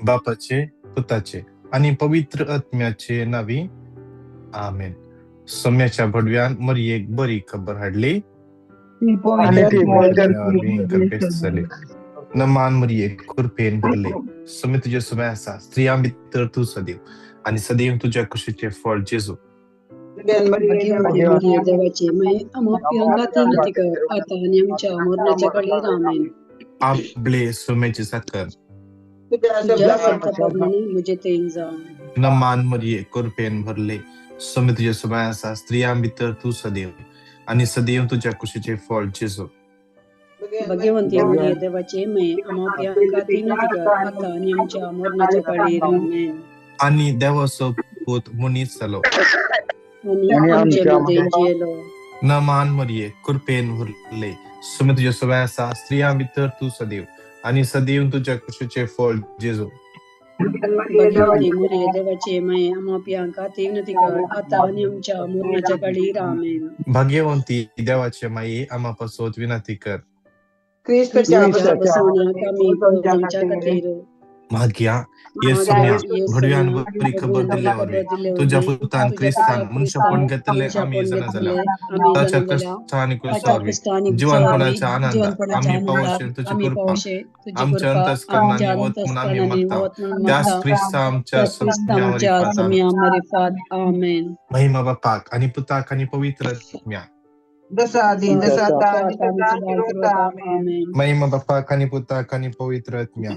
बापाचे, पुताचे आनी पवित्र आत्म्याचे नावी, आमेन. सोम्याच्या भडव्यान मरयेक बरी खबर हाडली आनी आनी ती ती पवित्र पवित्र जाली. नमान मरिये, कृपेन भरले, सोमे तुजे सुमे आसा, स्त्रियां भितर तूं सदैव आनी सदैव तुज्या कुशीचें फळ जेजू. भगवंती मरिये देवाची माई, आम्हा पाप्यांखातीर विनंती कर, आता आणि आमच्या मरणाच्या काळी. आमेन. आपले सोम्याची साखर. तुझ्या संतापाप्रमाणे म्हजे तेन जावं. नमान मरिये, कृपेन भरले, सोमे तुजे सुमे आसा, स्त्रियां भितर तूं सदैव आनी सदैव तुज्या कुशीचें फळ जेजू. भगवंती मरिये देवाची माई, आम्हा पाप्यांखातीर विनंती कर, आता आणि आमच्या मरणाच्या काळी. आमेन. आनी देवाचो पूत मनीस जालो आणि आनी आमचे आमच्या मदें जियेलो. नमान मरिये, कृपेन भरले, सुमे तुजे सुमे आसा, स्त्रियां भितर तूं सदैव आनी सदैव तुज्या कुशीचें फळ जेजू. भगवंती मरिये देवाची माई, आम्हा पाप्यांखातीर विनंती कर, आता आणि आमच्या मरणाच्या काळी. आमेन. भाग्यवंती देवाचे माये, आम्हा पासत विनंती कर. क्रिस्ताच्या बसवण्याक आमी आमच्या खातीर. मागया ये सोम्या, भडव्यान बरी खबर दिल्ले वरवीं तुज्या पुतान क्रिस्तान मनशापण घेतले आमी जाणा जाल्या, ताच्या कश्टां आनी क्रुसा वरवीं जिवनपणाच्या आनंदात आमी पावोशे तुजी कृपा आमच्या अंतस्करणांनी वत म्हूण आमी मागता, त्याच क्रिस्ता आमच्या सम्या मरिफात. आमेन. महिमा बापाक आनी पुताक आनी पवित्र आत्म्याक. जसा आदी तसा आता आणि सदा सर्वदा. आमेन. महिमा बापाक आनी पुताक आनी पवित्र आत्म्याक.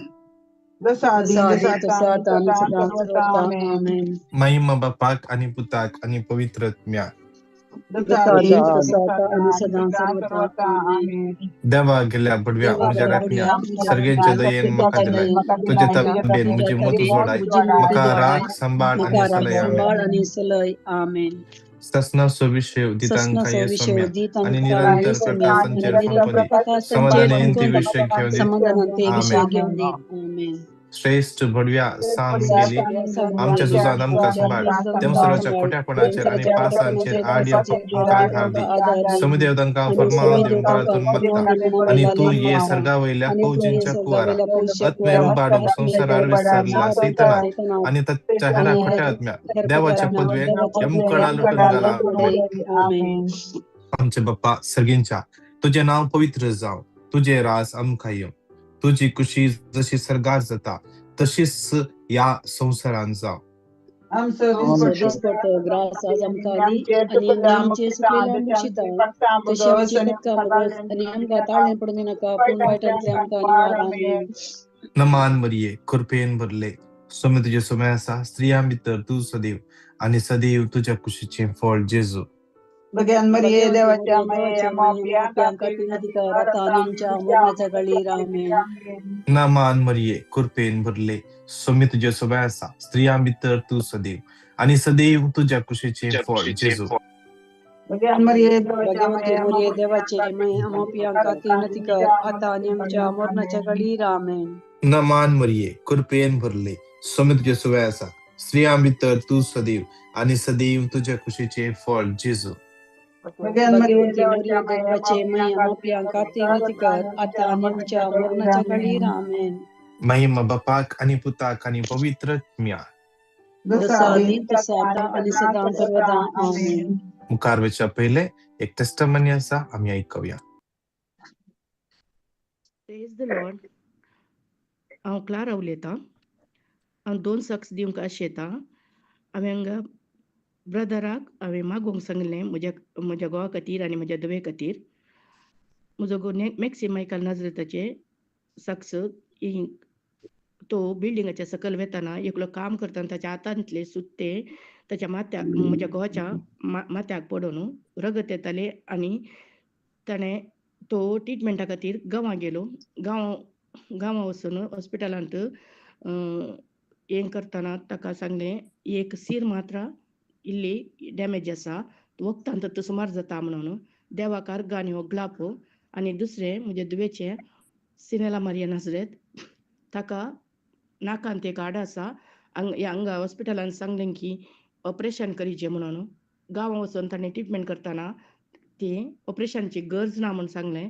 जसा आदी तसा आता आणि सदा सर्वदा. आमेन. महिमा बापाक आनी पुताक आनी पवित्र आत्म्याक. जसा आदी तसा आता आणि सदा सर्वदा. आमेन. देवा गेल्या भडव्या म्हज्या राखण्या, सर्गेंच्या दयेन म्हाका दिलाय तुज्या ताबेन म्हजी मत उजवाडाय, म्हाका राख सांबाळ आनी सलय. आमेन. आणि सलय. आमेन. ससनाचो विशय दितांकां ये सोम्या आनी निरंतर प्रकाशांचेर फंकोन दी, समाधानेन ते विशय घेवन दी. आमेन. श्रेष्ठ भडव्या साम गेली आमच्या झुजान आमकां सांबाळ, देंवचाराच्या खोट्यापणाचेर आनी पासांचेर आड येवपाक आमकां आधार दी. समुदेव तांकां फर्मान दिवन घरातून मागता आनी तूं ये सर्गा वयल्या फौजींच्या कुवारा आत्मे उबाडूंक संवसारार विसरला सैतानाक आनी ताच्या हेरा खोट्या आत्म्या देवाच्या पदवेक यमकणा लुटून घाला. आमेन. आमचे बाप्पा सर्गींच्या, तुजें नांव पवित्र जावं, तुजें राज आमकां येवं, तुजी कुशी जशी सर्गार जाता तशीच ह्या संवसारान जावं. आमचो दिसपडटो ग्रास आज आमकां दी आनी आमचे चुकलेले आमकां शिता, तशी आमची पथकां मगज आनी आमकां ताळणें पडूं दिनाका, पूण वायटांतले आमकां निवार. आमेन. नमान मरिये, कृपेन भरले, सोमे तुजे सोमे आसा, स्त्रियां भितर तूं सदैव आनी सदैव तुज्या कुशीचें फळ जेजू. भगवान मरिये देवाच्या माये, आम्हा पाप्यांखातीर विनंती कर, आता आणि आमच्या मरणाच्या काळी. आमेन. नमान मरिये, कृपेन भरले, सोमे तुजे सोमे आसा, स्त्रियां भितर तूं सदैव आनी सदैव तुज्या कुशीचें फळ जेजू. भगवान मरिये देवाच्या भगवंती मरिये देवाचे माये, आम्हा पाप्यांखातीर विनंती कर, आता आणि आमच्या मरणाच्या काळी. आमेन. नमान मरिये, कृपेन भरले, सोमे तुजे सोमे आसा, स्त्रियां भितर तूं सदैव आनी सदैव तुज्या कुशीचें फळ जेजू. भगवान मरिये भगवंती मरिये देवाचे माये, आम्हा पाप्यांखातीर विनंती कर, आता आणि आमच्या मरणाच्या काळी. आमेन. महिमा बापाक आनी पुताक आनी पवित्र आत्म्याक. जसा आदी तसा आता आणि सदा सर्वदा. आमेन. मुखार वचच्या पयलें एक टेस्टमनी आसा, आमी आयकुया. प्रेज the Lord. हांव क्लारा उलयतां. हांव दोन सक्स दिवंक आशेतां. हांवें हांगा ब्रदराक हांवें मागूंक सांगलें म्हज्या म्हज्या घोवा खातीर आनी म्हज्या धुवे खातीर. म्हजो घोव मॅक्सी मायकल नाजरेताचे सक्स. तो बिल्डिंगाच्या सकयल वेताना एकलो काम करतना ताच्या हातांतले सुत्ते ताच्या माथ्याक, म्हज्या घोवाच्या माथ्याक पडून रगत येतालें आनी ताणें तो ट्रिटमेंटा खातीर गांवां गेलो. गांवां वचून हॉस्पिटलांत हें करतना ताका सांगलें, एक सीर मात्रा इल्ली डॅमेज आसा, वखदान तर सुमार जाता म्हणून. देवाक अर्गां आनी हो ग्लाप. आनी दुसरें म्हजे धुवेचें सिनेला मारिया नाजरेत, ताका नाकांत एक हाड आसा. हांगा हॉस्पिटलान सांगलें की ऑपरेशन करीचें म्हणून. गांवां वचून ताणें ट्रिटमेंट करतना ती ऑपरेशनची गरज ना म्हूण सांगलें.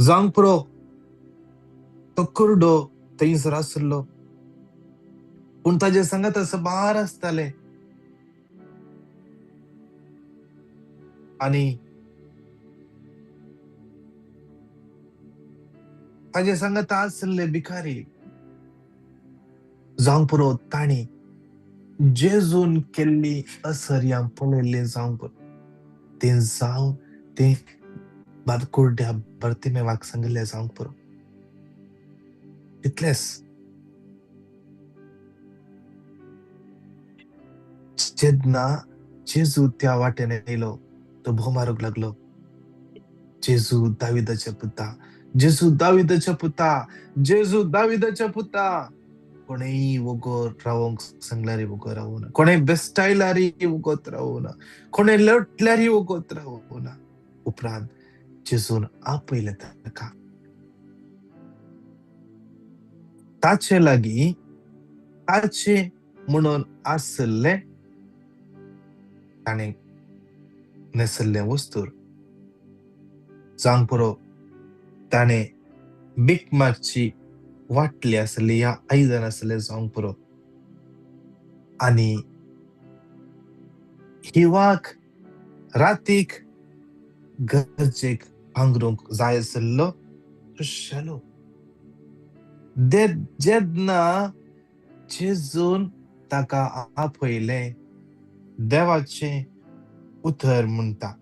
जावंक पुरो तो कुर्डो थंयसर आसलो, पूण ताजे सांगात साबार आसताले आनी ताजे सांगात आसले भिकारी. जावंक पुरो तांणी जेजून केल्ली असर्यां पळयल्ली. जावंक पुरो तें जावन तें कुर्ड्या बर्तिमेवाक सांगिल्लें. जावंक पुरो तितलेंच. जेन्ना जेजू त्या वाटेन येयलो तो भोव मारूंक लागलो, जेजू दाविदाच्या पुता, जेजू दाविदाच्या पुता, जेजू दाविदाच्या पुता. कोणेय वोगो रावोंक सांगल्यार वोगो रावना, कोणेय बेस्टायल्यारय वोगोत रावना, कोणेय लोटल्यारय वोगोत रावना. उपरांत जेजून आपयलें ताका. ताचे लागीं ताचे म्हणून आसले ताणें न्हेसल्लें वस्तूर. जावंक पुरो ताणें भीक मागची वाटली आसली या आयदन आसलें. जावंक पुरो आनी हिवाक रातीक गरजेक पांगरूंक जाय आसलो शेलो. जेन्ना जेजून ताका आपयलें, देवाचें उतर म्हणटा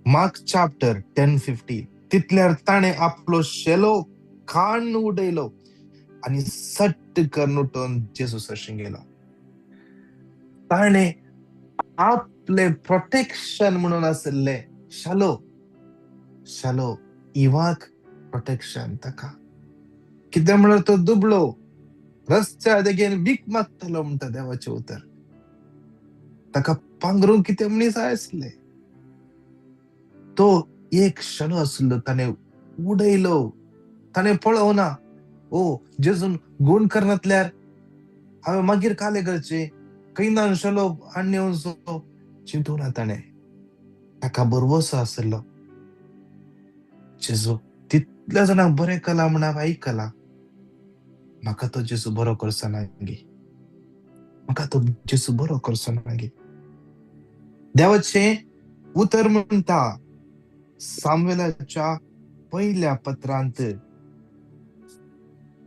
मार्क चॅप्टर 10:15, तितल्यार ताणें आपलो शेलो काण उडयलो आनी सट्ट करून उठून जेजू सरशीं गेलो. ताणें आपले प्रोटेक्शन म्हणून आसलें शालो, शालो इवाक प्रोटेक्शन ताका. कितें म्हणल्यार तो दुबळो रस्त्या देगेन भीक मागतालो म्हणटा देवाचें उतर. ताका पांगरूंक कितें मनीस जाय आसले. तो एक शेलो आसलो, ताणें उडयलो, ताणें पळोवना ओ जेजून गुण करनातल्यार हांवें मागीर कालें करचें, खंयच्यान शेलो हाडून येवचो चिंतूना ताणें. ताका भरवंसो आसलो जेजू तितल्या जाणांक बरें कला म्हण हांवें आयकलां, म्हाका तो जेजू बरो करचो ना गे, म्हाका तो जेजू बरो करचो ना गे. देवाचें उतर म्हणटा सामुएलाच्या पयल्या पत्रांत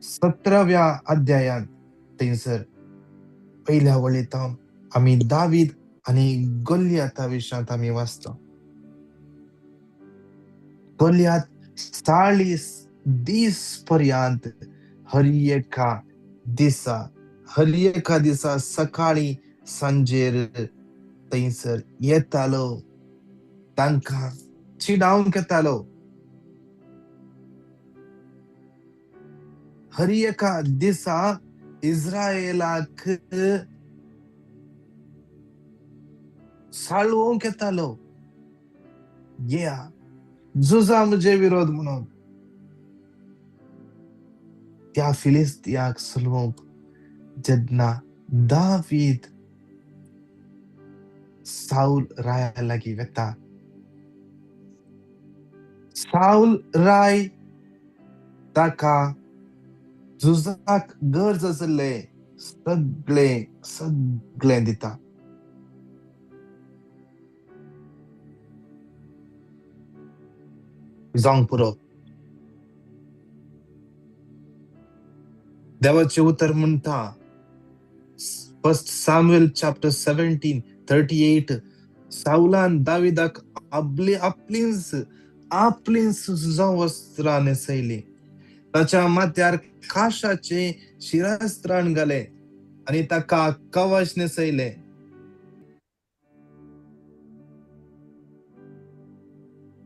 17व्या अध्यायांत थंयसर पयल्या वळींत आमी दावीद आनी गोलियाता विशयांत आमी वाचता. गोलियात 40 दीस पर्यंत हर एका दिसा सकाळी सांजेर थंयसर येतालो, तांकां चिडावंक येतालो. हर एका दिसा इस्रायलाक साळोवंक येतालो, येया झुजा म्हजे विरोध म्हणून. त्या फिलिस्तियाक चलोवंक जेन्ना दावीद साऊल राया लागीं वता, साऊल राय ताका झुजाक गरज आसले सगळे सगळे दिता. जावंक पुरो देवाचें उतर म्हणटा 1 Samuel chapter 17:38, सावलान दाविदाक आपली आपलींच आपलींच जावं वस्त्रां न्हेसयलीं, ताच्या माथ्यार काशाचें शिरस्त्राण घालें आनी ताका कवच न्हेसयलें.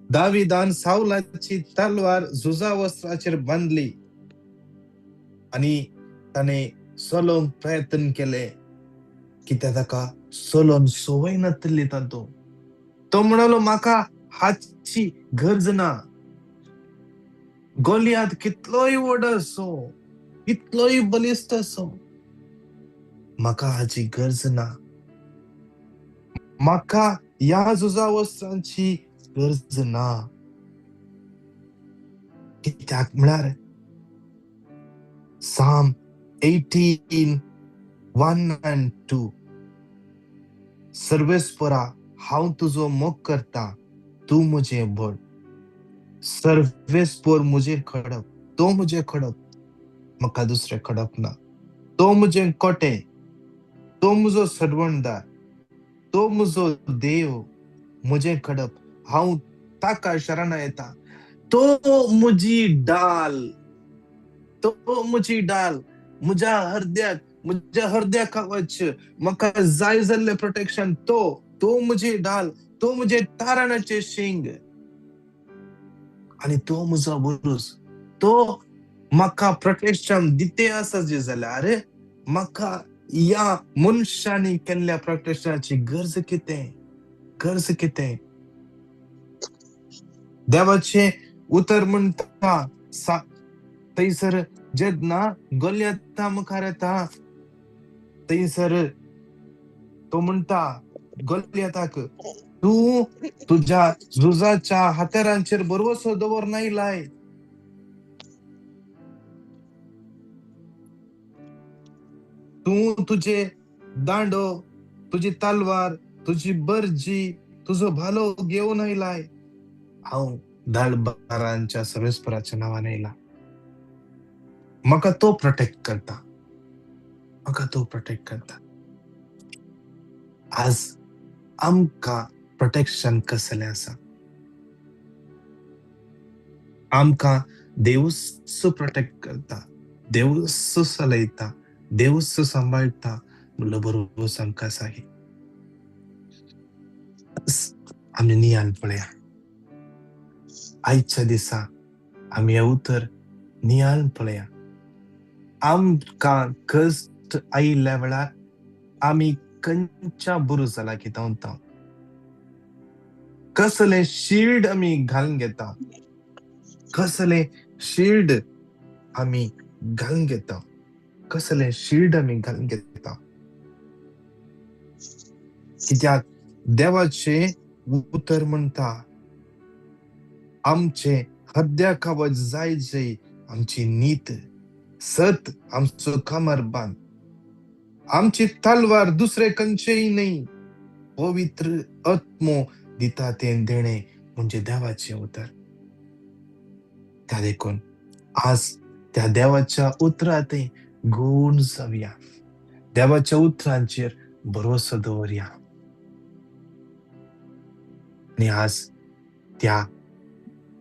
दाविदान सावलाची तलवार झुजा वस्त्राचेर बांदली आनी ताणें चलोवंक प्रयत्न केले, कित्याक ताका चलोवन संवय नासली. तातूंत तो म्हणालो म्हाका हाची गरज ना, गोलियात कितलोय व्हड आसूं, कितलोय बलिश्ट आसूं, म्हाका हाची गरज ना, म्हाका ह्या झुजा वस्त्रांची गरज ना. कित्याक म्हळ्यार Psalm 18:1 and 2, सर्वेस्परा हांव तुजो मोग करता, तूं म्हजें बळ. सर्वेस्पोर म्हजें खडप, तो म्हजें खडप, म्हाका दुसरें खडप ना. तो म्हजें कोटें, तो म्हजो सरवणदार, तो म्हजो देव, म्हजें खडप. हांव ताका शरणा येता. तो म्हजी डाल, तो म्हजी डाल, म्हज्या हृदयाक, म्हज्या हृदयाक वच म्हाका जाय जाल्लें प्रोटेक्शन. तो तो म्हजी डाल, तो म्हजें तारणाचें शिंग आनी तो म्हजो बुरूज. तो म्हाका प्रोटेक्शन दिते आसा जे जाल्यार म्हाका ह्या मनशांनी केल्ल्या प्रोटेक्शनाची गरज कितें? गरज कितें? देवाचें उतर म्हणटा, थंयसर जेन्ना गोलयता मुखार येता, थंयसर तो म्हणटा गोलयताक, तूं तुज्या झुजाच्या हत्यारांचेर भरवसो दवर नायलाय. तूं तुजे दांडो, तुजी तलवार, तुजी बर्जी, तुजो भालो घेवन आयलाय. हांव दळबारांच्या सर्वेस्पराच्या नांवान येयला. म्हाका तो प्रोटेक्ट करता, म्हाका तो प्रोटेक्ट करता. आज आमकां प्रोटेक्शन कसलें आसा? आमकां देवूच प्रोटेक्ट करता, देवूच चलयता, देवूच सांबाळटा म्हणलो बरोबर आमकां आसा. आमी नियाळ पळया. आयच्या दिसा आमी हें उतर नियाळ पळया. आमकां कश्ट आयिल्ल्या वेळार आमी खंयच्या बुरुजा लागीं धांवता? कसलें शिल्ड आमी घालून घेता? कसलें शिल्ड आमी घालून घेता? कसलें शिल्ड आमी घालून घेता? कित्याक देवाचें उतर म्हणटा, आमचें हद्द्या कवच जाय जय आमची नीत सत आमचो कमरबांद, आमची तलवार दुसरे खंयचेय न्हय, पवित्र आत्मो दिता तें देणें म्हणजे देवाचें उतर. त्या देखून आज त्या देवाच्या उतरां थंय गूण जावया, देवाच्या उतरांचेर भरोसो दवरया आनी आज त्या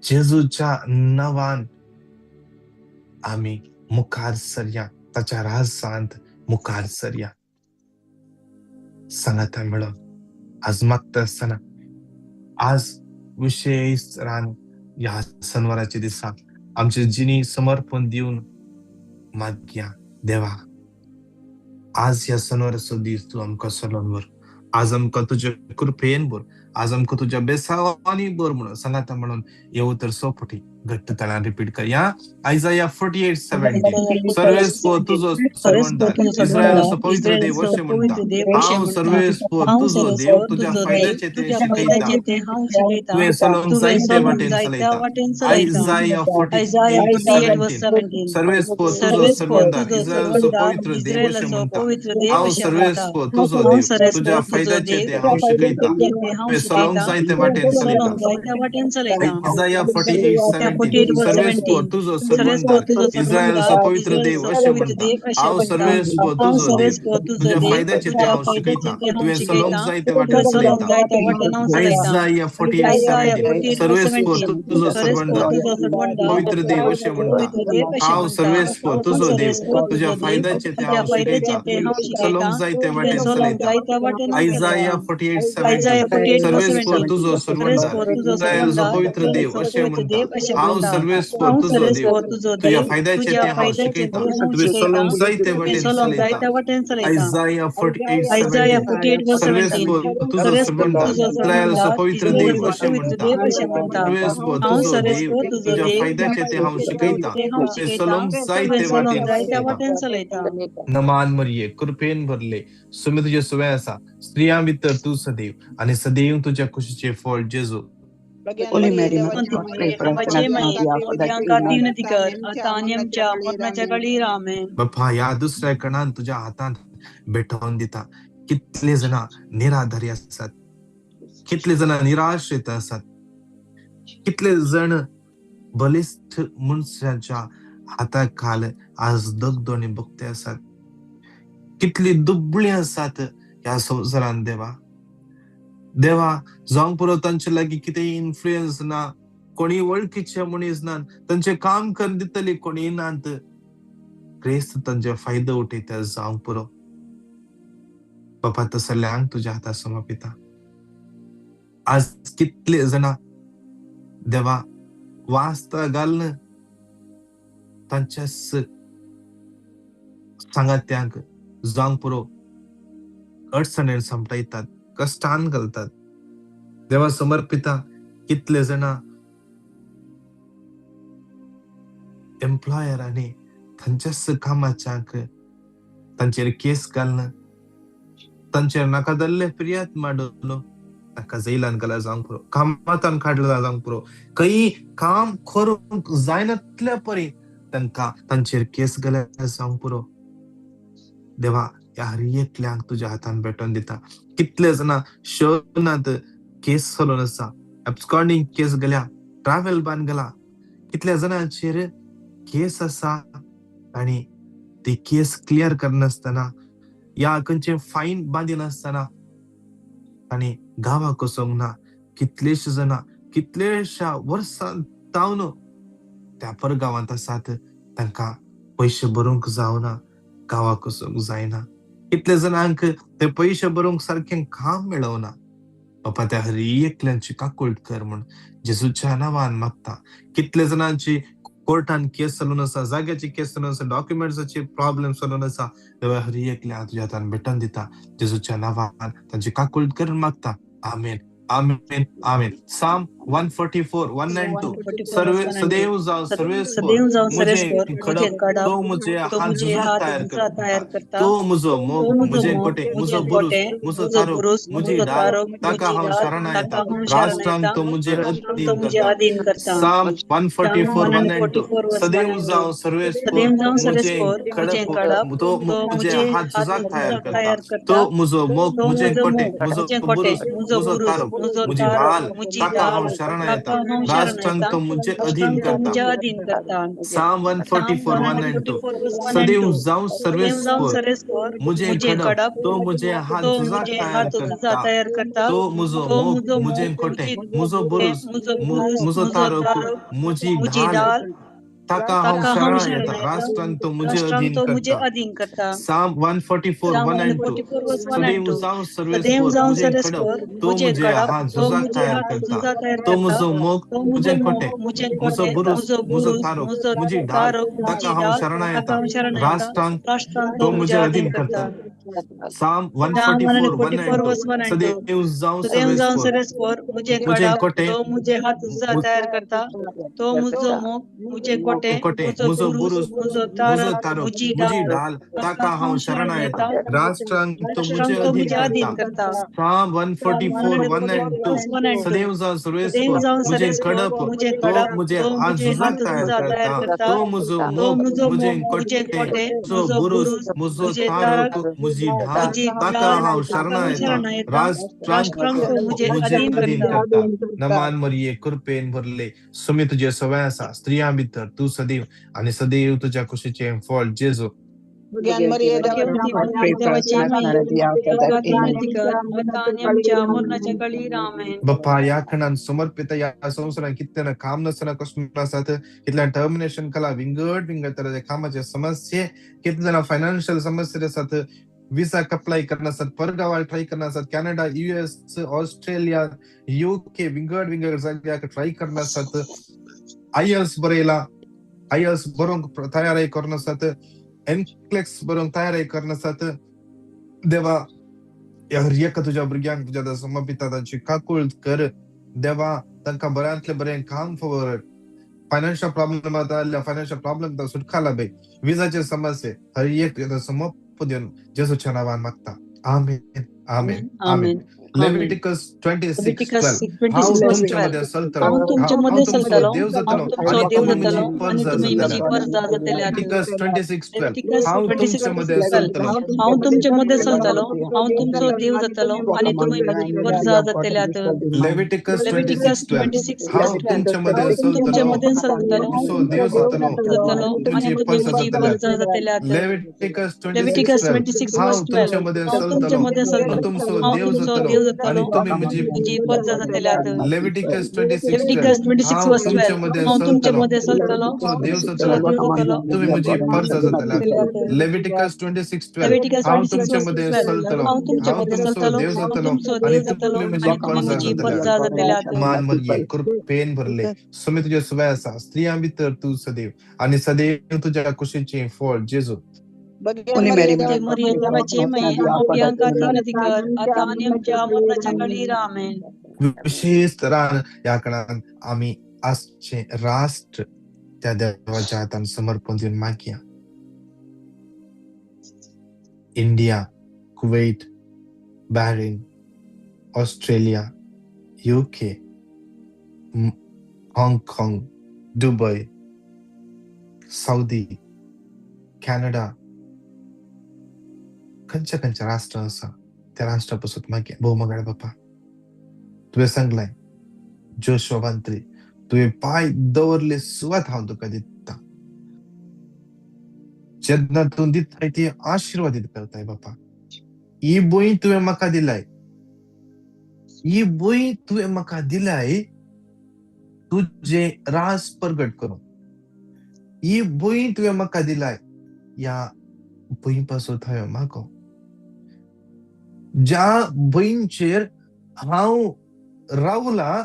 जेजूच्या नांवान आमी मुखार सरया, ताच्या राजांत मुखार सरया. सांगाता मेळोन आज मागता आसतना आज विशेश रान ह्या सनवाराच्या दिसा आमचे जिणी समर्पण दिवन मागया, देवा आज ह्या सनवाराचो दीस तूं आमकां चलोवन व्हर, आज आमकां तुज्या कृपेन भर, आज आमकां तुज्या बेसावानी भर म्हणून सांगाता म्हणून येवं तर सोपटी घट्ट ताळ्यान रिपीट करया. आयजाया 48:17, सर्वेस्पोर तुजो सर्वंदार, इस्रायलाचो पवित्र देव अशें म्हणटा, हांव सर्वेस्पोर तुजो देव, तुज्या फायद्याचें तें शिकयता, तुवें चलोवंक जायते वाटेन चलयता. आयजाया 48:17, सर्वेस्पोर तुजो सर्वंदार, इस्रायलाचो पवित्र देव अशें म्हणटा, हांव सर्वेस्पोर तुजो देव, तुज्या फायद्याचें तें हांव शिकयता, तुवें चलोवंक जायते वाटेन चलयता. आयजाया 48:17, सर्वेस्पोर तुजो सर्वंदार, इस्रायलाचो पवित्र देव अशें म्हणटा, हांव सर्वेस्पोर तुजो देव, तुज्या फायद्याचें तें हांव शिकयता, तुवें चलोवंक जायते वाटेन चलयता. आयजाया 48:17, सर्वेस्पोर तुजो सर्वंदार, पवित्र देव अशें म्हणटा, हांव सर्वेस्पोर तुजो देव, तुज्या फायद्याचें तें हांव शिकयता, चलोवंक जायते वाटेन चलयता. आयजाया 48:17, सर्वेस्पोर तुजो सर्वंदार, इस्रायलाचो पवित्र देव अशें म्हणटा, हांव सर्वेस्पोर तुजो देव, तुज्या फायद्याचें तें हांव शिकयता, तुवें चलोवंक जायते वाटेन चलयता. आयजाया 48:17, सर्वेस्पोर तुजो सर्वंदार, इस्रायलाचो पवित्र देव अशें म्हणटा, सर्वेस्पोर तुजो देव, तुज्या फायद्याचें तें हांव शिकयता, तुवें चलोवंक जायते वाटेन चलयता. नमान मरिये, कृपेन भरले, सुमी तुजे सुवें आसा, स्त्रियां भितर तूं सदैव आनी सदैव सदैव तुझ्या कुशीचे फळ जेजू. Holy Mary, Mother of God, pray for us sinners now at the hour of death. Amen. बापा ह्या दुसऱ्या कणान तुझ्या हातांत भेटोवन दिता. कितले जाणां निराधारी आसात, कितले जाणां निराश्रित आसात, कितले जण बलिश्ठ मनशाच्या हाताखाल आज दगदोणी भोगते आसात, कितली दुबळी आसात ह्या संवसारांत. देवा देवा जावंक पुरो तांचे लागीं कितेंय इन्फ्लुयन्स ना, कोणी वळखीचे मनीस ना, तांचे काम करून दितली कोणी नात. क्रिस्त तांचे फायदो उठयता जावंक पुरो. बापा तसल्यांक तुज्या हातार समर्पिता. आज कितले जाणां देवा वास्ता घालून तांच्या सांगात्यांक जावंक पुरो अडचणेन सांपडायतात, कश्टान घालतात. देवा समर्पिता. कितले जाणां एम्प्लॉयरांनी तांच्याच कामाच्यांक तांचेर केस घालून तांचेर नाका जाल्ले फिर्याद मांडून ताका जैलान घाला जावंक पुरो, कामांतान काडला जावंक पुरो, खंय काम करूंक जायनातल्या परी तांकां तांचेर केस घाल्या जावंक पुरो. देवा ह्या हर एकल्यांक तुज्या हातान भेटोवन दिता. कितले जाणां शोनात केस चलोवन आसा, एब्सकॉन्डिंग केस गेल्या, ट्रॅव्हल बान गेला, कितल्या जाणांचेर केस आसा आनी ती केस क्लियर करनासतना या खंयचे फायन बांदिनासतना आनी गांवाक वचोंक ना. कितलेशे जाणां कितलेशा वर्सां तावन त्या परगांवांत आसात, तांकां पयशे भरूंक जावना, गांवाक वचूंक जायना. कितले जाणांक ते पयशे भरूंक सारकें काम मेळना. बापा त्या हर एकल्यांची काकूळट कर म्हूण जेजूच्या नांवान मागता. कितले जाणांची कोर्टान केस चलून आसा, जाग्याची केस चलून आसा, डॉक्युमेंट्साची प्रॉब्लेम चलून आसा. देवा हर एकल्या तुज्या हातान भेटोवन दिता. जेजूच्या नांवान तांची काकूळट करून मागता. आमेन, आमेन, आमेन. साम 144, 192. सर्वे सदैव जाव सर्वेस्पर मुझे खडप तो मुझे हात झुजा तयार करता, तो मुजो मोग मुझे कोटे मुजो बुरुस मुजो तारो मुझी ढाल ताका हांव शरण येता, राष्ट्रांक तो मुझे अधीन करता. साम 144, 192. सदैव जाव सर्वेस्पर मुझे खडप तो मुझे हात झुजा तयार करता, तो मुजो मोग मुझे कोटे मुजो बुरुस मुजो तारो मुझी ढाल ताका हांव शरण येता, राष्ट्रांक तो मुझे अधीन करता. साम 144, 192. सदैव जाव सर्वेस्पर मुझे खडप तो मुझे हात झुजा तयार करता, तो मुजो मोग मुझे कोटे मुजो बुरुस मुजो तारो मुझी ढाल ताका हांव शरण येता, राष्ट्रांक तो मुझे अधीन करता. साम 144, 192. सदैव जाव सर्वेस्पर मुझे खडप तो मुझे हात झुजा तयार करता, तो मुजो मोग मुझे कोटे मुजो बुरुस मुजो तारो मुझी ढाल ताका हांव शरण येता, राष्ट्रांक तो मुझे अधीन करता. साम 144, 192. सदैव जाव सर्वेस्पर मुझे कोटे तो मुझे हात झुजा तयार करता, तो मुजो मोग मुझे कोटे मुजो बुरुस मुजो तारो मुझी ढाल ताका हांव शरण येता, राष्ट्रांक तो मुझे अधीन करता. साम 144, 192. सदैव जाव सर्वेस्पर मुझे खडप तो मुझे हात झुजा तयार करता, तो मुजो मोग मुझे कोटे मुजो बुरुस मुजो तारो मुझी ढाल ताका हांव शरण येता, राष्ट्रांक मुझे अधीन करता. नमान मरिये कृपेन भरले, सुमी तुझे सवय आसा, स्त्रियां भितर तूं सदैव आनी सदैव तुझ्या कुशीचें फळ जेजू. बाप्पा ह्या खणान समर्पित ह्या संवसारान कितल्यान काम नासतना कश्ट आसात, कितल्यान टर्मिनेशन कला विंगड विंगड तराचे कामाचे समस्ये, कितले जाणां फायनान्शियल समस्ये आसात, विसाक अप्लाय करना आसात, परगांवाक ट्राय करना आसात, कॅनडा, युएस, ऑस्ट्रेलिया, युके विंगड विंगड जाग्याक ट्राय करना आसात, आयएल्स बरयला, आयएल्स बरोवंक तयारी करना आसात, एनक्लेक्स बरोवंक तयारी करना आसात. देवा हर एका तुज्या भुरग्यांक तुज्या समर्पिता, तांची काकूळट कर देवा, तांकां बऱ्यांतलें बरें काम फॉरवर्ड, फायनान्शियल प्रॉब्लेम जाल्यार फायनान्शियल प्रॉब्लेम सुटका लाभे, विजाचे समस्ये हर एक तुज्या समर्प दिवन जेजूच्या नांवान मागता. आमेन, आमेन, आमेन. आमेन. लेविटिकस 26 लेविटिकस 12 26 हांव वर्स तुमचे 12 मदें चलतलो, हांव तुमचे हांव मदें तुमचो चलतलो, देव हांव जातलो तुमचो आनी देव तुमी म्हजी जातलो आनी परजा तुमी म्हजी जातले. परजा जातल्यात. लेविटिकस 26 12 लेविटिकस हांव 26 तुमचे वर्स मदें 12 चलतलो, हांव तुमचे मदें चलतलो, हांव तुमचो देव जातलो आनी तुमी म्हजी परजा जातल्यात. लेविटिकस लेविटिकस 26 12 26 वर्स हांव 12 तुमचे मदें हांव तुमचे चलतलो, मदें चलतलो, तुमचो देव जातलो जातलो आनी तुमची तुमी परजा म्हजी जातल्यात. परजा जातल्यात. लेविटिकस 26 लेविटिकस 12 26 वर्स हांव 12 तुमचे मदें हांव तुमचे चलतलो, मदें हांव चलतलो, तुमचो हांव देव तुमचो जातलो देव आनी जातलो तुमी आनी म्हजी तुमी म्हजी परजा जातल्यात. लेविटिकस 26 12 लेविटिकस 26 हांव वर्स तुमचे 12 मदें हांव तुमचे चलतलो, मदें चलतलो, तुमचो देव तुमचो जातलो देव जातलो तुमी म्हजी परजा जातल्यात. जातल्यात. लेविटिकस 26 12 लेविटिकस हांव 26 तुमचे वर्स मदें 12 चलतलो, हांव तुमचे हांव मदें तुमचो चलतलो, देव हांव जातलो तुमचो आनी देव जातलो तुमी म्हजी आनी तुमी परजा म्हजी जातल्यात. परजा जातल्यात. मान मरिये कृपेन भरले, सुमी तुजे सुवे आसा, स्त्रियां भितर तूं सदैव आनी सदैव तुज्या कुशीचें फळ जेजू. Holy Mary, ते मरिये देवाची माये, पापयांक खातीर अधिकार आतां आनी आमच्या मरणाच्या घडीर. आमेन. विशेष तरान ह्या काळान आमी आसचें राष्ट्र त्या देवाच्या हातान समर्पण दिवन मागया. India, Kuwait, Bahrain, Australia, UK, Hong Kong, Dubai, Saudi, Canada, खंयच्या खंयच्या राष्ट्र आसा त्या राष्ट्रा पसून मागया. भोव मोगाळ बापा, तुवें सांगलें जोशुआ मंत्री, तुवें पांय दवरले सुवात हांव तुका दिता, जेन्ना तूं दिताय ती आशिर्वादीत करताय बापा. ही भूंय तुवें म्हाका दिलाय, ही भूंय तुवें म्हाका दिलाय तुजें रास प्रगट करूं, ही भूंय तुवें म्हाका दिलाय ह्या भूंय पासून हांवें मागो, ज्या भुंयचेर हांव रावला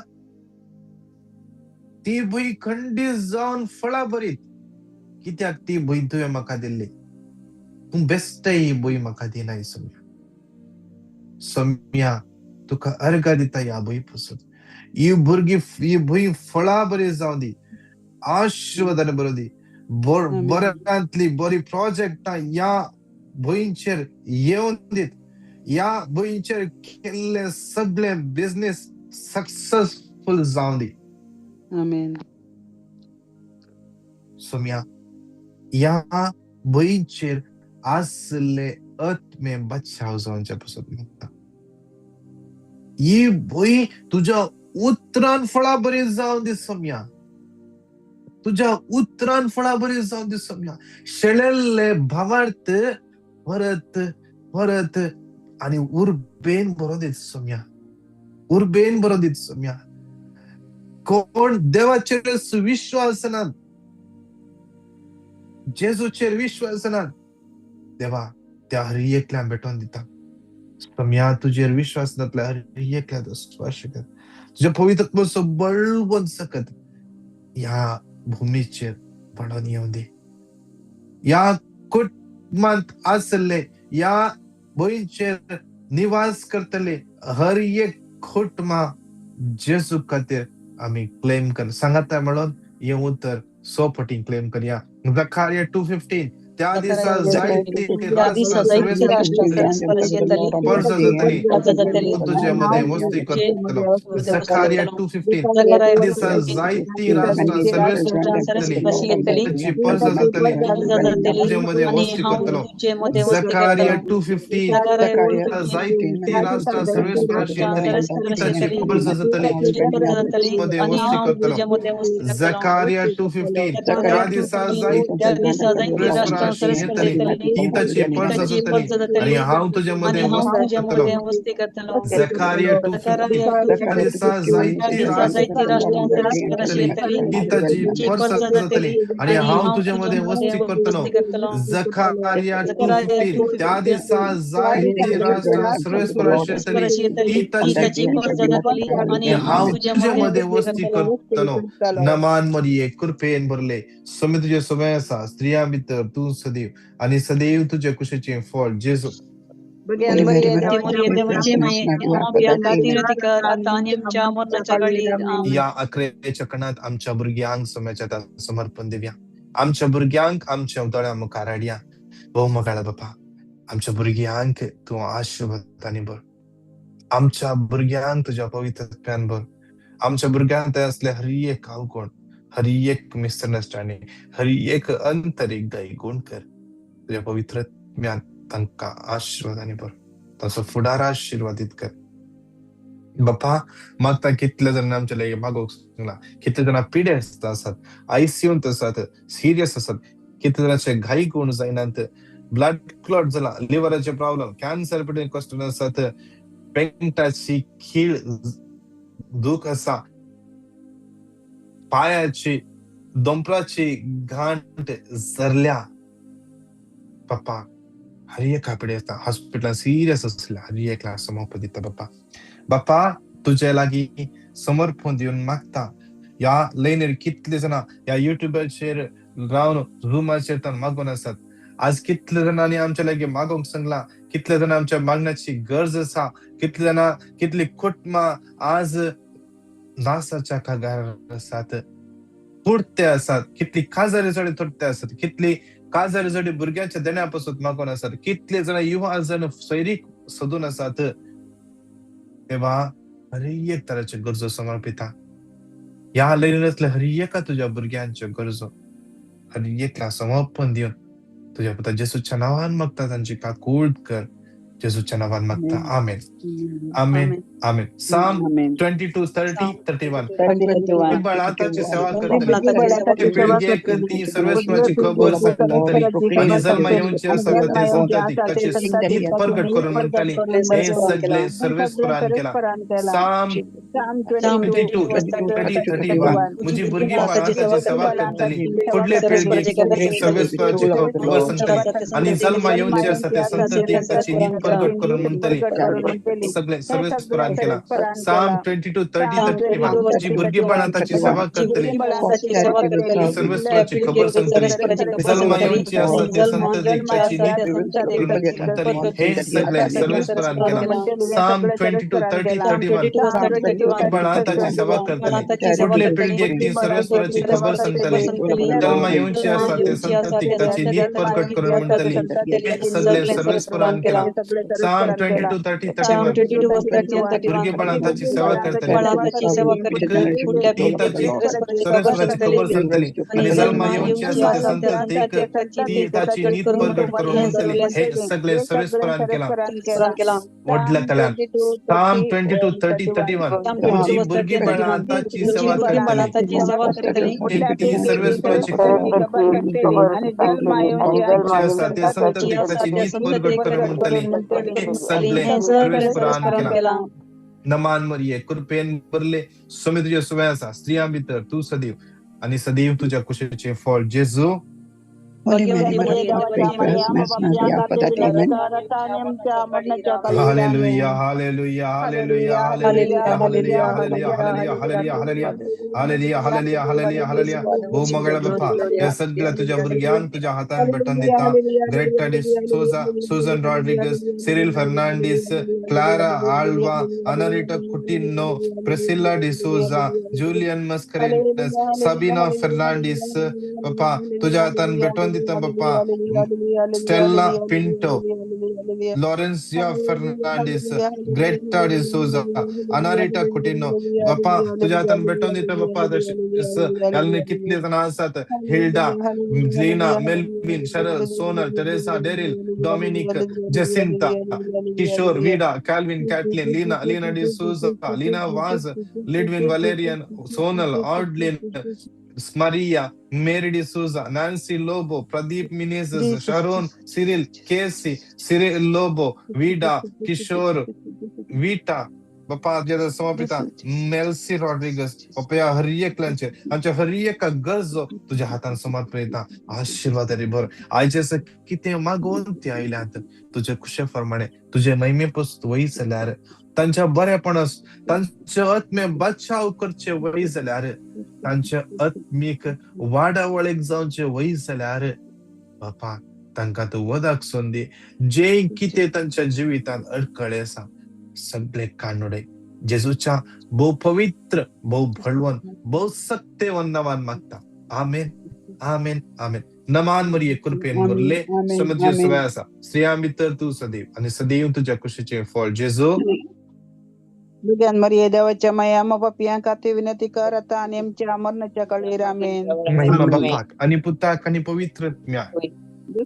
ती भूंय खंडीत जावन फळां भरीत, कित्याक ती भूंय तुवें म्हाका दिल्ली, तूं बेश्टे ही भूंय म्हाका दिनाय सोम्या. सोम्या तुका अर्घा दिता ह्या भूंय पासून, ही भुरगीं ही भूंय फळां बरी जावं दी, आशिर्वादान बरोवं दी, बऱ्यांतली बरी प्रोजेक्टां ह्या भुंयचेर येवन दीत, ह्या भुंयचेर केल्ले सगळे बिजनेस सक्सेसफुल जावं दी. आमेन. सोम्या ह्या भुंयचेर आसले आत्मे बचाव जावचे पासून मागता. ही भूंय तुज्या उतरान फळां बरी जावं दी सोम्या, तुज्या उतरान फळां बरी जावं दी सोम्या. शेळेल्ले भावार्थ परत परत आनी उर्बेन बरोवन दीत सोम्या, उर्बेन बरोवन दीत सोम्या. कोण देवाचेर विश्वास ना, जेजूचेर विश्वास ना, देवा त्या हर एकल्यान भेटोवन दिता सोम्या. तुजेर विश्वास नातल्या हर एकल्या स्पर्श कर, तुज्या पवित्र बळवंत सकत ह्या भुमीचेर पडोन येवं दी. ह्या कुटुंबांत आसले, ह्या भुंयचेर निवास करतले हर एक कुटुंबा जेजू खातीर आमी क्लेम कर सांगाता म्हणून हें उतर सो पटी क्लेम करया. जखारिया 2:15 त्या दिसा जायते राष्ट्रां परजा जातली, तुजे मदें वस्ती करतलो. जखारिया 2:15 त्या दिसा जायती राष्ट्रां सर्वेस्पर जातली, तुजी परजा जातली, तुजे मदें वस्ती करतलो. जखारिया 2:15 जायती राष्ट्रां सर्वेस्पराशी येतली, ताची परजा जातली, मदें वस्ती करतलो. जखारिया 2:15 त्या दिसा जायती राष्ट्रां येतली, ती ताची परजा जातली आनी हांव तुजे मदें वस्ती करतलो. जखारिया 2:15 त्या दिसा जायती राष्ट्रां येतली, ती ताची परजा जातली आनी हांव तुजे मदें वस्ती करतलो. जखारिया 2:15 त्या दिसा जायती राष्ट्रां सर्वेस्पराशी येतली, ती ताची परजा जातली आनी हांव तुजे मदें वस्ती करतलो. नमान मरिये कृपेन भरले, समे तुजे समय आसा, स्त्रियां भितर तूं सदैव आनी सदैव तुजे कुशीचें फळ जेजू. ह्या अकरेच्या कणांत आमच्या भुरग्यांक सम्याच्या समर्पण दिवया. आमच्या भुरग्यांक आमच्या दोळ्या मुखार हाडया. भोव मोगाळ बापा, आमच्या भुरग्यांक तूं आशिर्वादांनी भर. आमच्या भुरग्यांक तुज्या पवित्र भर. आमच्या भुरग्यांक थंय असले हर एक अवगुण, हर एक मिसअंडरस्टँडिंग, हर एक अंतरीक गुण कर. तुज्या पवित्र आत्म्यान तांकां आशिर्वादांनी भर, तांचो फुडार आशिर्वादीत कर. बापा मागता कितले जाणां आमच्या लागीं मागोवंक सांगला, कितले जाणां पिडेस्त आसात, आयसीयूंत आसात, सिरियस आसात, कितले जाणांचे घाई गुण जायनात, ब्लड क्लॉट जाला, लिव्हराचे प्रॉब्लम, कॅन्सर पिडेन कश्ट आसात, पेंटाची खीळ दूख आसा, पायाची दोंपराची घांट झरल्या. पप्पा हर एका पिडेस्ता हॉस्पिटलान सिरियस आसल्या हर एकला समर्पण दिता. बाप्पा बाप्पा तुजे लागीं समर्पण दिवन मागता. ह्या लायनीर कितले जाणां ह्या युट्यूबाचेर रावन झुमाचेर ताण मागून आसात. आज कितले जाणांनी आमच्या लागीं मागोवंक सांगलां, कितले जाणां आमच्या मागण्याची गरज आसा, कितले जाणां कितली कुटुंबां आज नासाच्या कागार आसात, तुडते आसात, कितली काजारी जोडी तुडते आसात, कितली काजारी जोडी भुरग्यांच्या देण्या पासून मागून आसात, कितले जाणां युवा जण सैरीक सोदून आसात. तेव्हा हर एक तराच्यो गरजो समर्पिता. ह्या लयनींतल्या हर एका तुज्या भुरग्यांच्यो गरजो हर एकला समर्पण दिवन तुज्या पुता जेसूच्या नांवान मागता तांची काकूळ कर. जेसूच्या नांवान मागता, आमेन, आमेन, आमेन. साम 22, 30, 31. बाळाची सेवा करतली पिळगेक ती सर्वेश्वराची खबर सांगतली आनी जल्मा येवची आसा ते संतती ताची नीत प्रगट करून म्हणटली, हे सगळे सर्वेश्वरान केला. साम 22, 30, 31. म्हजी भुरगीं बाळाची सेवा करतली फुडले पिळगेक ती सर्वेश्वराची खबर सांगतली आनी जल्मा येवची आसा ते संततीक ताची नीत प्रगट करून म्हणटली, सगळे सर्वेश्वरान केला. साम 22, 30, 31. जी भुरगीं बाळांताची सेवा करतली सर्वेश्वराची खबर सांगतली जल्मा येवची आसा ते संततीक ताची नीत म्हणटली, हे सगळे सर्वेश्वरान केला. साम 22, 30, 31. बाळांताची सेवा करतली फुडले पिळगेक ती सर्वेश्वराची खबर सांगतली जल्मा येवची आसा ते संततीक ताची नीत प्रगट करून म्हणटली, हे सगळे सर्वेश्वरान केला. साम 22, 30, 31. भुरगीं बाळांताची सेवा करतली ती ताची सर्वेश्वराची खबर सांगतली आनी जल्मा येवची आसा ते संततीक ती ताची नीत प्रगट करून म्हणटली, हे सगळे सर्वेश्वरान केला. व्हडल्या तळ्यान. साम 22, 30, 31. म्हजी भुरगीं बाळांताची सेवा करतली ती सर्वेश्वराची आसा ते संततीक ताची नीत प्रगट करून म्हणटली, हे सगळे सर्वेश्वरान केला. नमान मरिये, कृपेन भरले, स्वामी तुज्या सुवे आसा, स्त्रियां भितर तूं सदैव आनी सदैव तुज्या कुशीचें फळ जेजू. Holy Mary, Mother of God, pray for us sinners now and the hour of our death. Amen. Hallelujah, hallelujah, hallelujah, hallelujah, hallelujah, hallelujah, hallelujah, hallelujah, hallelujah, hallelujah, hallelujah, hallelujah, hallelujah. भोव मंगळ बाप्पा, ह्या सगळ्या तुज्या भुरग्यांक तुज्या हातान भेटोवन दिता. Greta D'Souza, Susan Rodrigues, Cyril Fernandes, Clara Alva, Anarita Coutinho, Priscilla D'Souza, Julian Mascarenhas, Sabina Fernandes, बाप्पा तुज्या हातान भेटोवन दिता बाप्पा. Stella Pinto, Laurencia Fernandes, Greta D'Souza, Anarita Coutinho, बाप्पा तुज्या हातान भेटोवन दिता बाप्पा. तशेंच ह्या कितले जाणां आसात, Hilda, Lina, Melvin, Cheryl, Sonal, Teresa, Daryl, Dominic, Jacinta, Kishore, Vida, Calvin, Catlin, Lina, Lina D'Souza, Lina Vaz, Lidwin, Valerian, Sonal, Audlin, Maria, Mary D'Souza, Nancy Lobo, Pradeep Menezes, Sharon, Cyril, Casey, Cyril Lobo, Vida, Kishore, Vita, बाप्पा तुज्या समर्पिता, मेल्सी रॉड्रिगस, बाप्पा ह्या हर एकल्यांचेर आमच्या हर एका गरजो तुज्या हातान समर्पिता. आशिर्वाद भर. आयचे कितें मागोवन ती आयल्यात तुजे खुशे प्रमाणे तुजे महिमे पसून वय जाल्यार तांच्या बरेपणास तांचे आत्मे बचाव करचे वय जाल्यार तांच्या आत्मीक वाडावळीक जावचे वय जाल्यार बापा तांकां तूं वदाक संदी. जे कितें तांच्या जिवितांत अडकळे आसा सगळे काणुडे जेजूच्या भोव पवित्र, भोव बळवंत, भोव सत्तेवन नांवान मागता. आमेन, आमेन, आमेन. नमान मरिये, कृपेन भरले, स्वामी तुज्या सुवे आसा, स्त्रियां भितर तूं सदैव आनी सदैव तुज्या कुशीचें फळ जेजू. भुरग्यान मरिये देवाच्या माया पापयां खातीर विनंती कर आता आनी आमच्या मरणाच्या कळीर. आमेन. महिमा आमेन. बापाक आणि पुताक आणि पवित्र आत्म्याक.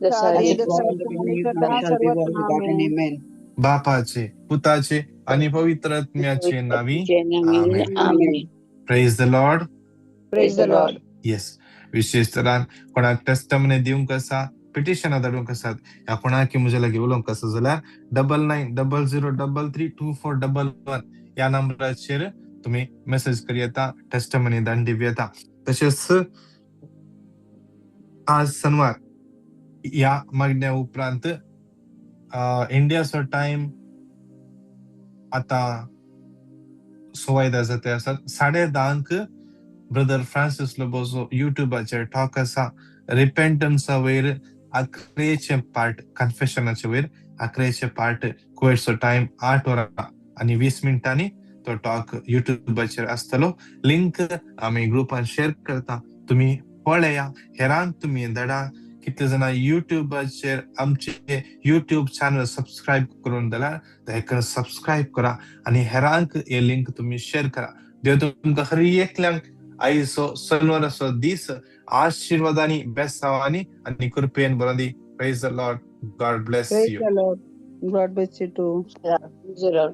जसा आदी तसा आता आणि सदा सर्वत्र. आमेन. आमेन. बापाचे, पुताचे आणि पवित्र आत्म्याचे नावी. आमेन. आमेन. Praise the Lord. Praise the Lord. Yes, विशेष तरान कोणाक टेस्टमनी दिवंक आसा, पिटिशनां धाडूंक आसात ह्या कोणाक म्हज्या लागीं उलोवंक आसा जाल्यार 9900332411 ह्या नंबराचेर तुमी मेसेज करी येता, टेस्टमनी धाडून दिवं येता. तशेंच आज शनिवार ह्या म्हयन्या उपरांत इंडियाचो टायम आतां 10:15 जाते आसात. 10:30 ब्रदर फ्रांसीस लोबोचो युट्यूबाचेर टॉक आसा रिपेंटन्सा वयर आखरेचे पार्ट, कन्फेशनाचे वयर आखरेचे पार्ट. कुवेटचो टायम 8 वरां आनी 20 मिनटांनी तो टॉक युट्यूबाचेर आसतलो. लिंक आमी ग्रुपान शेअर करता, तुमी पळया, हेरांक तुमी धाडा. कितले जाणां युट्यूबाचेर आमचे युट्यूब चॅनल सबस्क्रायब करून दिला, दया सबस्क्रायब करा आनी हेरांक हे लिंक तुमी शेअर करा. देव तुमकां हर एकल्यांक आयचो सनवाराचो दीस आशिर्वादांनी, बेसावांनी आनी कृपेन भरोन दी. Praise the Lord. God bless Praise you. the Lord. God bless you too. Praise the Lord.